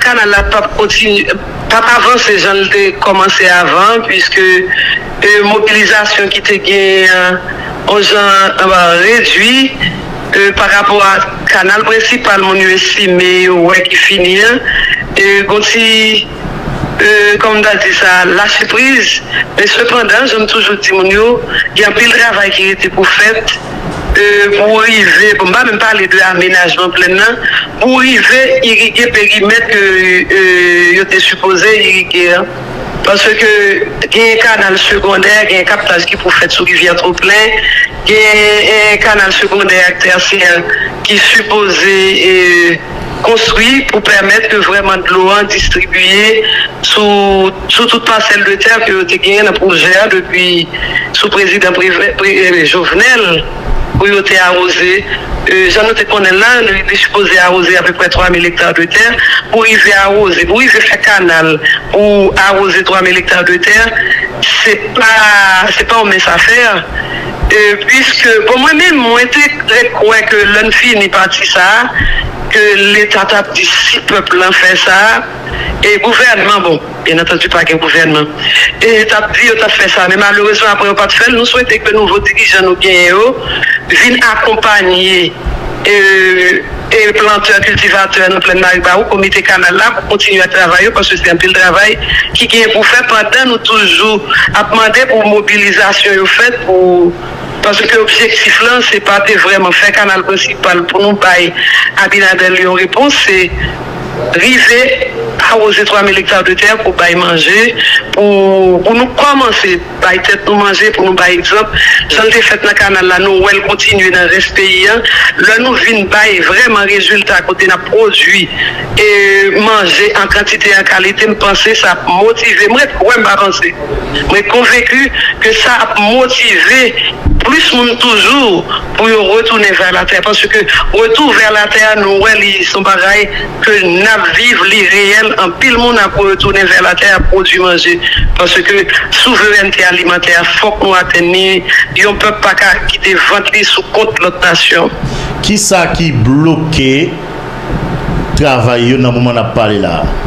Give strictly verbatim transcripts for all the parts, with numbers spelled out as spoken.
kanal la p ap kontinye, p ap avanse jan l te kòmanse avan, piske, e, mobilizasyon ki te genyen an, yon jan, e, redui, e, pa rapò a kanal prensipal moun yo estime yo wè ki fini an, e, gon ti, e, kòman m ta di sa, lache priz. Men sepandan, jan m toujou di moun yo, gen anpil travay ki rete pou fèt, e, pou rive, bon, m pa menm pale de amenajman plèn nan, pou rive irige perimèt ke, e, yo te sipoze irige an. Paske gen kanal segondè, gen kaptaj ki pou fèt sou rivyè Twoplen, gen, e, kanal segondè ak tèsyè ki sipoze, e, konstwi pou pèmèt ke vrèman dlo an distribiye sou, sou tout pasèl de tè ke yo te genyen nan pwojè a depi sou prezidan Preve-, Pre-, e, Jovenel pou yo te awoze. E, jan nou te konnen l la, li, li sipoze awoze apeprè twa mil ekta de tè. Pou rive awoze, pou rive fè kanal, pou awoze twa mil ekta de tè, se pa, se pa yon mens afè. E, piske, bon, mwen menm, mwen te ret kwè ke lè n fini pati sa a, ke Leta t ap di si pèp lan fè sa a, e gouvènman, bon, byen antandi, pa gen gouvènman, e t ap di yo t ap fè sa, men malerezman, apre yo pa t fè l. Nou swete ke nouvo dirijan nou genyen yo vin akonpanye, e, e plantè, kiltivatè nan Plèn Maribawou, komite kanal la, pou kontinye ak travay yo, paske se anpil travay ki genyen pou fè pandan nou toujou ap mande pou mobilizasyon yo fèt, pou, paske objektif lan, se pa te vrèman fè kanal prensipal pou nou bay Abinader yon repons, se rive awoze twa mil ekta de tè pou bay manje, pou, pou nou kòmanse bay tèt nou manje, pou nou bay egzanp. Jan l te fèt nan kanal la, nou wè l kontinye nan rès peyi a. Lè nou vin bay vrèman rezilta kote n ap pwodui, e, manje an kantite, an kalite, m panse sa ap motive. M ret kwè, m pa panse. Mwen konvenki ke sa ap motive plis moun toujou pou yo retounen vè latè. Paske retou vè latè a, nou wè li se yon bagay ke n ap viv, li reyèl. Anpil moun ap retounen vè latè, ap pwodui manje. Paske souverènte alimantè a, fòk nou atenn li. Yon pèp pa ka kite vant li sou kont lòt nasyon. Kisa ki bloke travay yo nan moman n ap pale la a?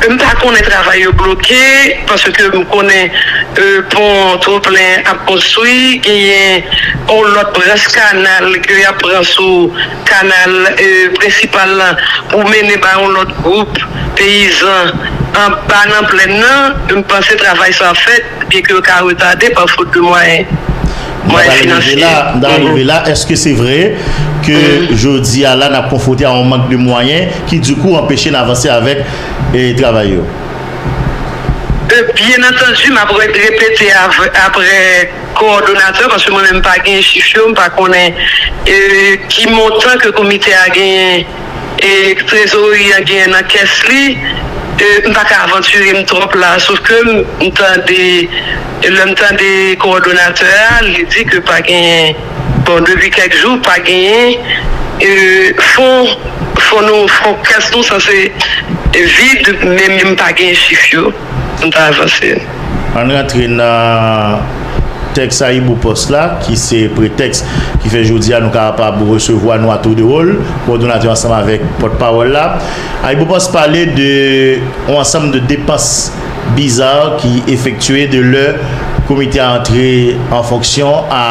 M pa konnen travay yo bloke, paske m konnen, e, pon Twoplen ap konstwi, genyen yon lòt branch kanal ke y ap pran sou kanal, e, prensipal lan pou mennen bay yon lòt gwoup peyizan anba nan plèn nan. M panse travay sa ap fèt, byenke yo ka retade pa fot de mwayen, mwayen finansyè. M ta rive la, èske se vre ke jodi a la n ap konfwonte a yon mank de mwayen ki dikou anpeche n avanse avèk, e, travay yo? E, byen antandi, m ap re-, repete av-, apre kowòdonatè, paske mwen menm m pa gen chif yo, m pa konnen, e, ki montan ke komite a genyen, e, trezorye a genyen nan kès li. E, m pa ka avantire m twòp la, sof ke m, m tande, e, lè m tande kowòdonatè a, li di ke pa genyen, bon, depi kèk jou, pa genyen, e, fon, fon nou, fon kès nou sanse vid, men, men m pa gen chif yo. M ta avanse. Ann rantre nan tèks Ayibopost la, ki se pretèks ki fè jodi a nou kapab resevwa nou atoudewòl, kowòdonatè ansanm avèk pòtpawòl la. Ayibopost pale de yon ansanm de depans biza ki efektye de lè komite a antre an fonksyon a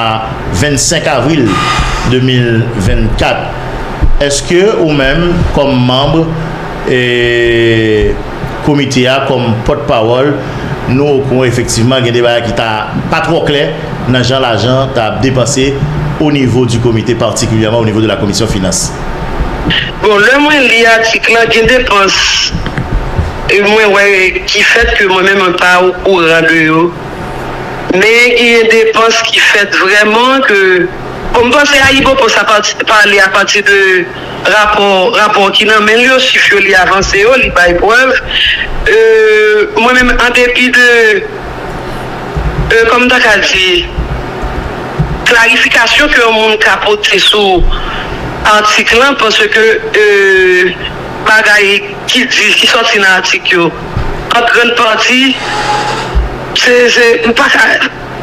vennsenk avril de mil vennkat. Èske ou menm, kòm manm, e, komite a, kòm pòtpawòl, nou okouran efektivman gen de bagay ki ta pa twò klè nan jan lajan t ap depanse o nivo di komite, patikilyèman o nivo de la komisyon finans? Bon, lè mwen li atik lan, gen depans, e, mwen wè ki fèt ke mwen menm mwen pa okouran de yo. Men gen depans ki fèt vrèman ke, bon, m panse Ayibopost a pati, pale apati de rapò, rapò ki nan men l yo, chif yo, li avanse yo, li bay prèv. E, mwen menm, an depi de, e, kòman m ta ka di, klarifikasyon ke yon moun ka pote sou atik lan, paske, e, bagay ki di, ki sòti nan atik yo, an grann pati, se, se, m pa ka,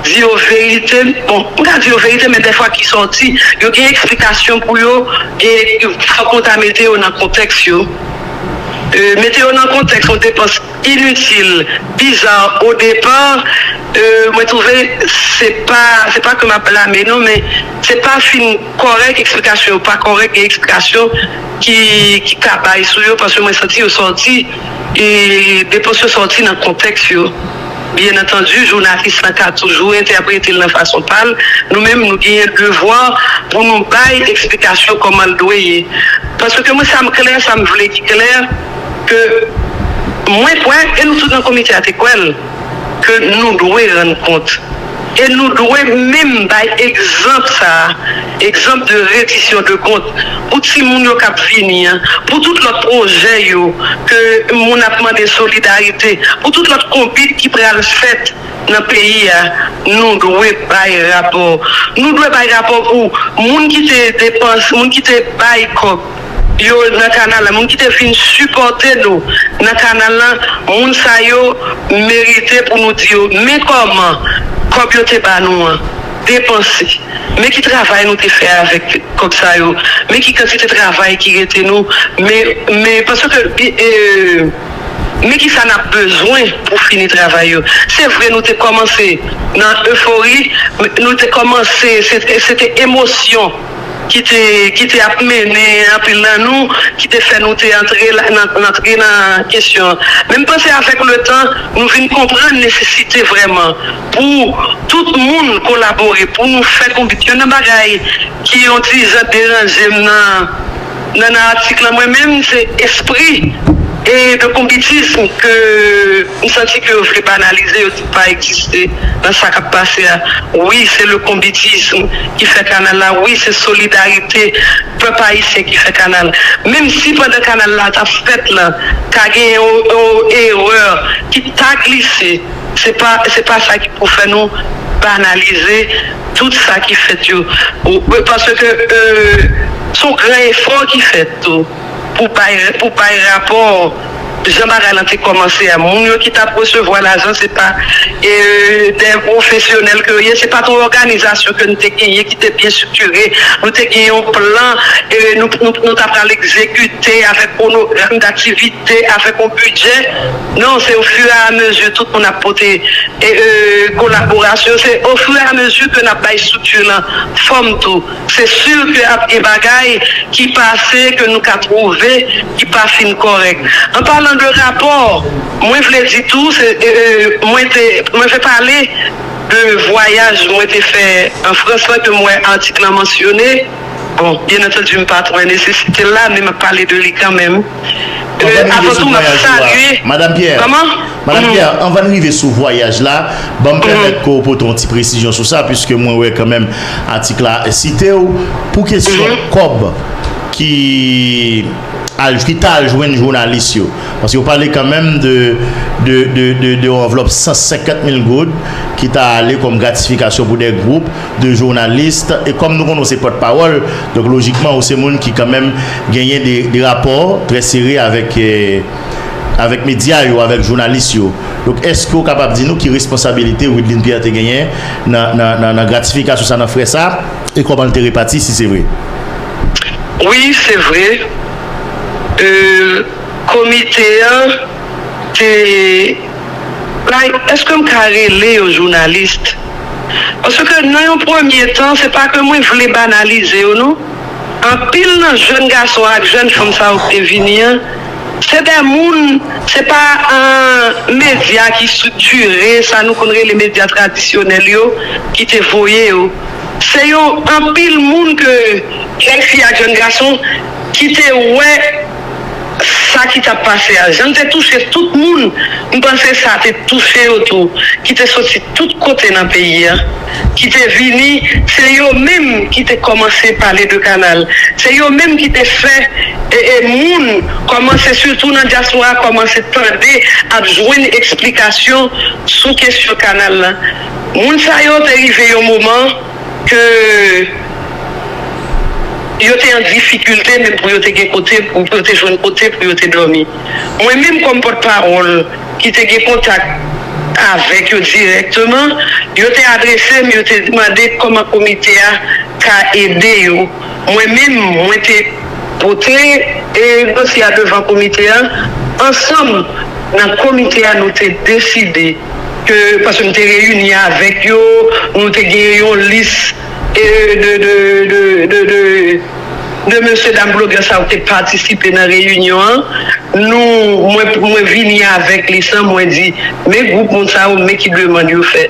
di yo verite, bon, m ka di yo verite, men dèfwa ki sòti, yo gen eksplikasyon pou yo, e fòk nou ta mete yo nan kontèks yo. E, mete yo nan kontèks yon depans initil, biza o depa, e, mwen twouve se pa, se pa ke m ap blame nou, men se pa fin kòrèk, eksplikasyon yo pa kòrèk, gen eksplikasyon ki, ki ka bay sou yo, paske mwen santi yo sòti, e depans yo sòti nan kontèks yo. Byen antandi, jounalis lan ka toujou entèprete l nan fason pa l. Nou menm, nou genyen devwa pou nou bay eksplikasyon kòman l dwe ye. Paske mwen, sa m klè, sa m vle ki klè, ke mwen kwè, e nou tout nan komite a te kwè l, ke nou dwe rann kont. E nou dwe menm bay egzanp sa a, egzanp de redisyon de kont, pou timoun yo k ap vini an, pou tout lòt pwojè yo, ke moun ap mande solidarite, pou tout lòt konbit ki pral fèt nan peyi a, nou dwe bay rapò. Nou dwe bay rapò pou moun ki te depanse, moun ki te bay kòb yo nan kanal la, moun ki te vin sipòte nou nan kanal la, moun sa yo merite pou nou di yo, men kòman kòb yo te ba nou an depanse. Men ki travay nou te fè avèk kòb sa yo. Men ki kantite travay ki rete nou. Men, men paske, e, men ki sa n ap bezwen pou fini travay yo. Se vre, nou te kòmanse nan efori, nou te kòmanse, se, se te emosyon ki te, ki te ap mennen anpil nan nou, ki te fè nou te antre la, nan, antre nan kesyon an. Men m panse avèk letan, nou vin konprann nesesite vrèman pou tout moun kolabore, pou nou fè konbit. Youn nan bagay ki yon ti jan deranje m nan, nan, nan atik lan, mwen menm, se espri e de konbitism ke m santi ke yo vle banalize, yo di pa egziste nan sa k ap pase a. Wi, se le konbitism ki fè kanal la. Wi, se solidarite pèp ayisyen ki fè kanal. Menm si pandan kanal la t ap fèt lan, ka gen yon, yon erè ki ta glise, se pa, se pa sa ki pou fè nou banalize tout sa ki fèt yo. Ou, paske, e, se yon gran efò ki fèt tou pou bay, pou bay rapò jan bagay lan te kòmanse a. Moun yo ki t ap resevwa lajan, se pa, e, de pwofesyonèl ke yo ye, se pa t yon òganizasyon ke nou te genyen ki te byen estriktire. Nou te gen yon plan, e, nou, nou, nou ta pral egzekite avèk pwonogram daktivite, avèk yon bidjè. Non, se ofiramezu tout moun ap pote, e, e, kolaborasyon. Se ofiramezu ke n ap bay estrikti lan fòm tou. Se si ke ap gen bagay ki pase, ke nou ka twouve ki pa fin kòrèk. An palan de rapò, mwen vle di tou, se, e, e, mwen te, mwen vle pale de vwayaj mwen te fè an Frans lan, ke m wè atik lan mansyone. Bon, byen antandi, m pa t wè nesesite l la, men m ap pale de li kanmenm. Anvan nou rive sou vwayaj ou a, salye. Madanm Pierre, kòman? Madanm Pierre, anvan n rive sou vwayaj la, ban m pèmèt ke w pote yon ti presizyon sou sa, piske mwen wè kanmenm atik la site w. Pou kesyon kòb ki al, ki ta al jwenn jounalis yo, paske w pale kanmenm de, de, de, de, de yon anvlòp san senkant mil goud ki ta ale kòm gratifikasyon pou de gwoup de jounalis. E kòm nou konnen w se pòtpawòl, donk lojikman, ou se moun ki kanmenm genyen de, de rapò trè sere avèk, e, avèk medya yo, avèk jounalis yo. Donk, èske w kapab di nou ki responsabilite Widlin Pierre te genyen nan, nan, nan, nan gratifikasyon sa, nan frè sa, e kòman l te repati, si se vre? Wi, se vre. E, komite an te, like, èske m ka rele yo jounalis? Paske nan yon premye tan, se pa ke mwen vle banalize yo, non. Anpil nan jèn gason ak jèn fanm sa yo ki te vini an, se de moun, se pa, e, medya ki estriktire, sa nou konn rele medya tradisyonèl yo, ki te voye yo. Se yon anpil moun ke, jèn fi ak jèn gason, ki te wè sa ki t ap pase a. Jan l te touche tout moun, m panse sa te touche yo tou, ki te soti tout kote nan peyi a, ki te vini, se yo menm ki te kòmanse pale de kanal. Se yo menm ki te fè, e, e, moun kòmanse, sitou nan dyaspora, kòmanse tande, ap jwenn eksplikasyon sou kesyon kanal la. Moun sa yo te rive yon moman ke yo te an difikilte menm pou yo te gen kote, pou, pou yo te jwenn kote pou yo te dòmi. Mwen menm kòm pòtpawòl ki te gen kontak avèk yo dirèkteman, yo te adrese m, yo te mande kòman komite a ka ede yo. Mwen menm, mwen te pote e dosye a devan komite a. Ansanm, nan komite a, nou te deside ke, paske m te reyini avèk yo, nou te gen yon lis e de, de, de, de, de, de mesye dam blogè sa yo te patisipe nan reyinyon an. Nou, mwen, mwen vini avèk lis lan, mwen di, men gwoup moun sa yo, men ki demann yo fè.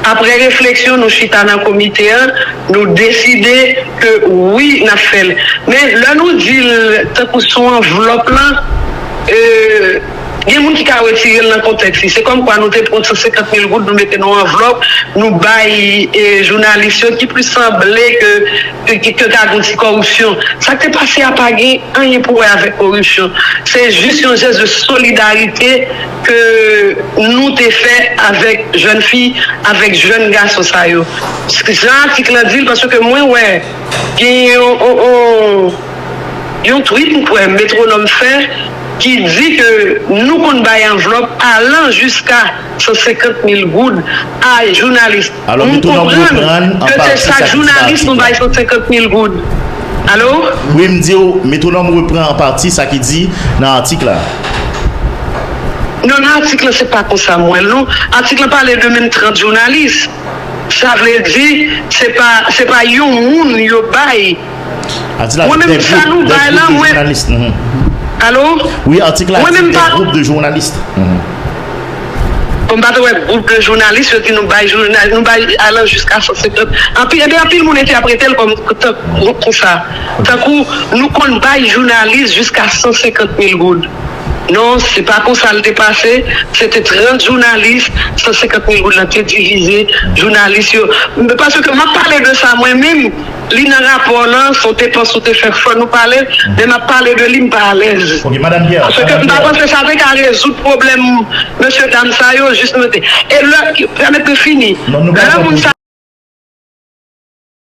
Apre refleksyon, nou chita nan komite an, nou deside ke wi, n ap fè l. Men lè nou di l tankou sou anvlòp lan, e, gen moun ki ka retire l nan kontèks li. Se kòmkwa nou te pran san senkant mil goud, nou mete nan yon anvlòp, nou bay e, jounalis yo ki plis sanble ke, ke, ke, ke ta gen ti kòripsyon. Sa k te pase a pa gen anyen pou wè avèk koripsyon. Se jis yon jès de solidarite ke nou te fè avèk jèn fi, avèk jèn gason sa yo. Jan atik lan di l, paske mwen wè gen yon, yon, yon, yon tweet m kwè Metwonòm fè ki di ke nou konn bay anvlòp alan jiska san senkant mil goud a jounalis. Alò, Metwonòm konprann ke se chak jounalis nou bay san senkant mil goud. Alo? Wi, m di w, Metwonòm repran an pati sa ki di nan atik la. Non, nan atik la, se pa konsa m wè l, non. Atik la pale de menm trant jounalis. Sa vle di, se pa, se pa yon moun yo bay. Mwen menm, sa nou bay la, mwen. Alo? Wi, atik la di de gwoup de jounalis. Bon, m pa t wè gwoup de jounalis, yo di nou bay jounalis, nou bay alan jiska san senkant. Anpil, ebyen, anpil moun entèprete l kòm, kòm, kòm sa. Tankou, nou konn bay jounalis jiska san senkant mil goud. Non, se pa konsa l te pase. Se te trant jounalis, san senkant mil goud lan te divize, jounalis yo. Paske m ap pale de sa mwen menm, li nan rapò lan, se yon depans ou te fè, fò nou pale, men m ap pale de li, m pa alèz. Paske m pa panse sa te ka rezoud pwoblèm mesye dam sa yo, jis nou te. E lè, pèmèt mwen fini. Lè moun sa